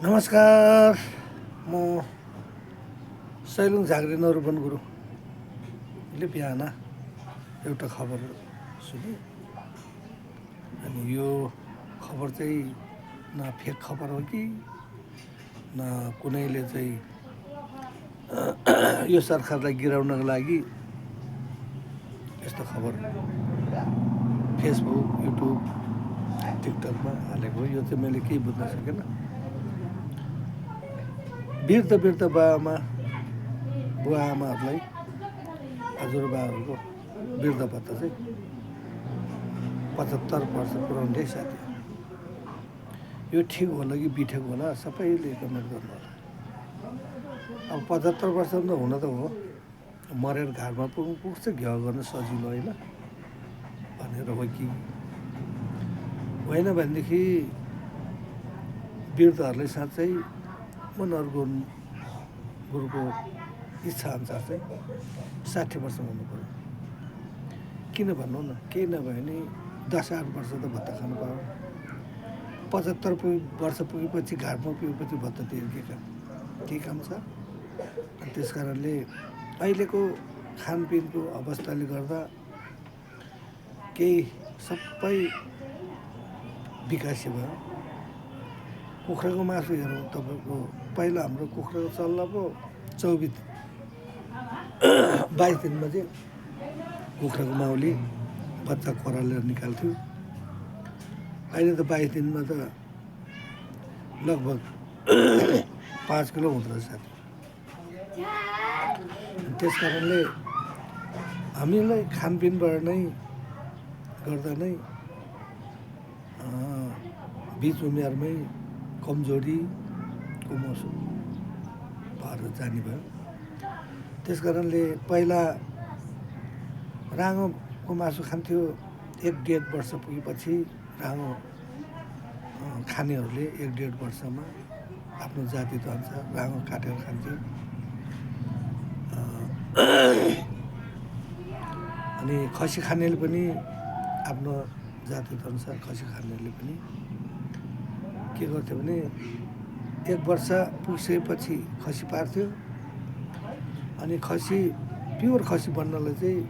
नमस्कार, म सैलुङ झाँक्री नरूपन गुरुङले बिहान एउटा खबर सुने। अनि यो खबर चाहिँ न फेक खबर हो कि न कुनैले चाहिँ यो सरकारलाई गिराउनको लागि यस्तो खबर फेसबुक, युट्युब, टिकटकमा हालेको हो। यो चाहिँ मैले केही बुझ्न सकेन। वृद्ध बुवा आमाहरूलाई, हजुरबाहरूको वृद्ध भत्ता चाहिँ 75 वर्ष पुऱ्याउँदै साथी। यो ठिक होला कि बिठेक होला, सबैले कमेन्ट गर्नु होला। अब 75 वर्ष त हुन त हो, मरेर घाटमा पुग्छ, घ्याउ गर्न सजिलो होइन भनेर हो कि होइन भनेदेखि वृद्धहरूले साँच्चै मनोहर गुरुको इच्छा अनुसार चाहिँ 60 वर्ष हुनु पर्यो। किन भन्नु न, केही नभए नि 10-8 वर्ष त भत्ता खानु पायो। 75 वर्ष पुगेपछि, घाटमा पुगेपछि भत्ता दिएर के काम छ? त्यस कारणले अहिलेको खानपिनको अवस्थाले गर्दा केही सबै विकासे भयो। कुखुराको मासु हेरौँ तपाईँको, पहिला हाम्रो कुखुराको चल्ला पो 22 दिनमा चाहिँ कुखुराको माउले बच्चा कोरालेर निकाल्थ्यो। अहिले त 22 दिनमा त लगभग 5 किलो हुँदो रहेछ साथी। त्यस कारणले हामीलाई खानपिनबाट नै गर्दा नै बिच उमेरमै कमजोरीको मौसम भएर जाने भयो। त्यस कारणले पहिला राँगोको मासु खान्थ्यो। 1-1.5 वर्ष पुगेपछि राँगो खानेहरूले 1-1.5 वर्षमा आफ्नो जातित्व अनुसार राँगो काटेर खान्थ्यो। अनि खसी खानेले पनि आफ्नो जातित्व अनुसार खसी खानेले पनि के गर्थ्यो भने 1 वर्ष पुगिसकेपछि खसी पार्थ्यो। अनि खसी प्योर खसी बन्नलाई चाहिँ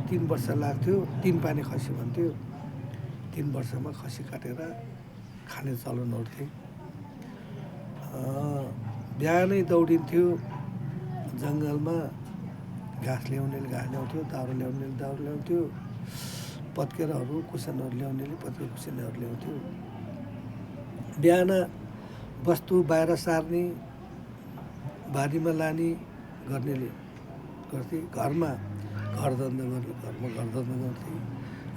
3 वर्ष लाग्थ्यो। 3 पानी खसी भन्थ्यो। 3 वर्षमा खसी काटेर खाने चलनहरू थिए। बिहानै दौडिन्थ्यो जङ्गलमा, घाँस ल्याउनेले घाँस ल्याउँथ्यो, दाउरा ल्याउनेले दाउरा ल्याउँथ्यो, पत्केराहरू कुसनहरू ल्याउनेले पत्केरा कुसनहरू ल्याउँथ्यो। बिहान वस्तु बाहिर सार्ने, बारीमा लाने गर्नेले गर्थे। घरमा घरधन्दा गर्थे।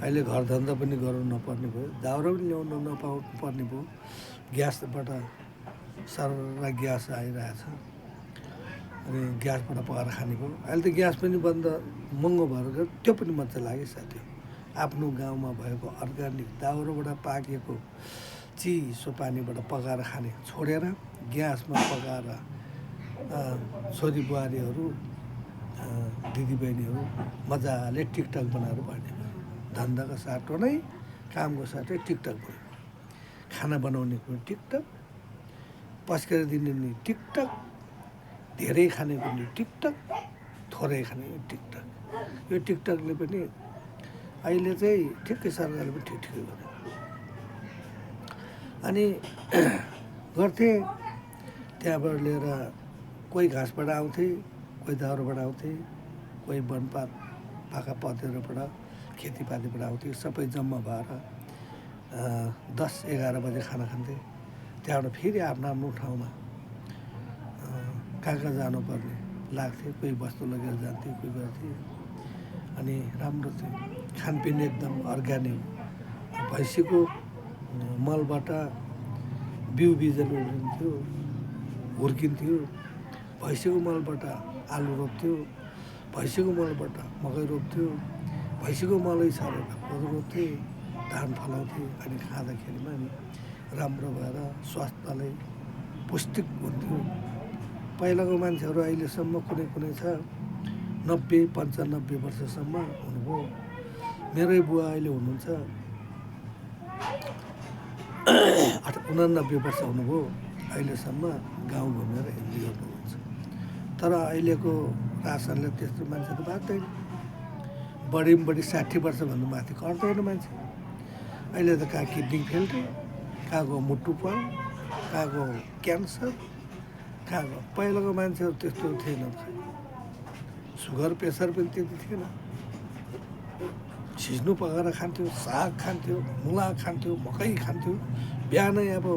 अहिले घरधन्दा पनि गर्नु नपर्ने भयो। दाउरा पनि ल्याउनु नपर्ने भयो। ग्यासबाट सरर ग्यास आइरहेछ। अनि ग्यासबाट पकाएर खाने भयो। अहिले त ग्यास पनि बन्द, महँगो भएर गयो। त्यो पनि मजा लाग्यो साथी। आफ्नो गाउँमा भएको अर्ग्यानिक दाउराबाट पाकेको चिसो पानीबाट पकाएर खाने छोडेर ग्यासमा पकाएर छोरी बुहारीहरू, दिदीबहिनीहरू मजाले टिकटक बनाएर बाँड्ने भयो। धन्दाको साटो नै, कामको साटो टिकटक भयो। खाना बनाउने पनि टिकटक, पस्केर दिने नि टिकटक, धेरै खाने पनि टिकटक, थोरै खाने पनि टिकटक। यो टिकटकले पनि अहिले चाहिँ ठिकै सरकारले पनि ठिकै गर्यो। अनि गर्थे, त्यहाँबाट लिएर कोही घाँसबाट आउँथे, कोही दाउराबाट आउँथे, कोही वनपात पाका पत्तेहरूबाट, खेतीपातीबाट आउँथे। सबै जम्मा भएर 10-11 बजे खाना खान्थे। त्यहाँबाट फेरि आफ्नो ठाउँमा कहाँ जानुपर्ने लाग्थे। कोही वस्तु लगेर जान्थे, कोही गर्थे। अनि राम्रो थियो। खानपिन एकदम अर्ग्यानिक। भैँसीको मलबाट बिउ बिजन हुर्किन्थ्यो। भैँसीको मलबाट आलु रोप्थ्यो। भैँसीको मलबाट मकै रोप्थ्यो। भैँसीको मलै छरेर कोदो रोप्थे, धान फलाउँथे। अनि खाँदाखेरिमा नि राम्रो भएर स्वास्थ्यलाई पुष्टिक हुन्थ्यो। पहिलाको मान्छेहरू अहिलेसम्म कुनै छ 90-95 वर्षसम्म हुनुभयो। मेरै बुवा अहिले हुनुहुन्छ 89 वर्ष हुनुभयो। अहिलेसम्म गाउँ घुमेर हिँड्दै गर्नुहुन्छ। तर अहिलेको रासनले त्यस्तो मान्छे त बाँच्दैन। बढीमा बढी 60 वर्षभन्दा माथि कर्दैन मान्छे। अहिले त कहाँ किडनी फेल्टो, कहाँको मुटु पाउ, कहाँको क्यान्सर, कहाँको पहिलाको मान्छेहरू त्यस्तो थिएन। सुगर प्रेसर पनि त्यति थिएन। सिस्नु पकाएर खान्थ्यो, साग खान्थ्यो, मुला खान्थ्यो, मकै खान्थ्यो, बिहानै अब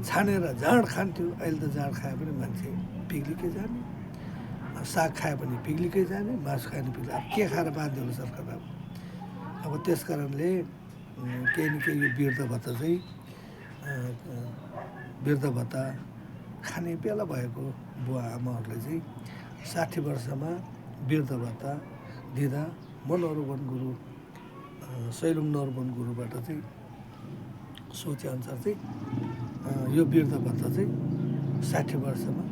छानेर जाँड खान्थ्यो। अहिले त जाँड खाए पनि मान्छे पिग्लिकै जाने, साग खायो भने पिग्लिकै जाने, मासु खायो भने पिग्लिकै। अब के खाएर बाँध्यो होला सरकार? अब त्यस कारणले केही न केही यो वृद्ध भत्ता चाहिँ वृद्ध भत्ता खाने बेला भएको बुवा आमाहरूलाई चाहिँ 60 वर्षमा वृद्ध भत्ता दिँदा म नरबन गुरु सैलुङ नरबन गुरुबाट चाहिँ सोचेअनुसार चाहिँ यो वृद्ध भत्ता चाहिँ 60 वर्षमा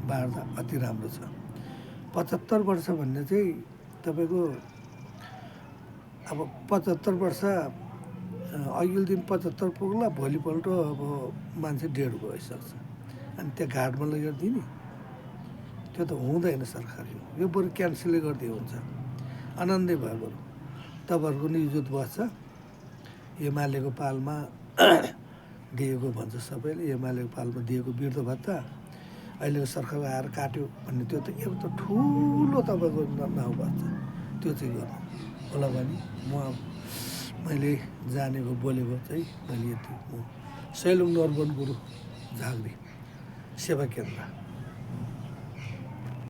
बाँड्दा अति राम्रो छ। 75 वर्ष भन्ने चाहिँ तपाईँको अब 75 वर्ष अघिल्लो दिन 75 पुग्ला, भोलिपल्ट अब मान्छे 1.5 भइसक्छ। अनि त्यो घाटमा लगेर दिने त्यो त हुँदैन सरकार। यो बरु क्यान्सलै गरिदिए हुन्छ, आनन्दै भयो। बरु तपाईँहरूको नि इज्जत बस्छ। एमालेको पालमा दिएको भन्छ सबैले, एमालेको पालमा दिएको वृद्ध भत्ता अहिलेको सरकार आएर काट्यो भन्ने त्यो त एउटा ठुलो तपाईँको नाउँ बस्छ। त्यो चाहिँ गर्नु होला भने मैले जानेको बोलेको चाहिँ मैले यति। म सैलुङ नरबन गुरु झाँक्री सेवा केन्द्र।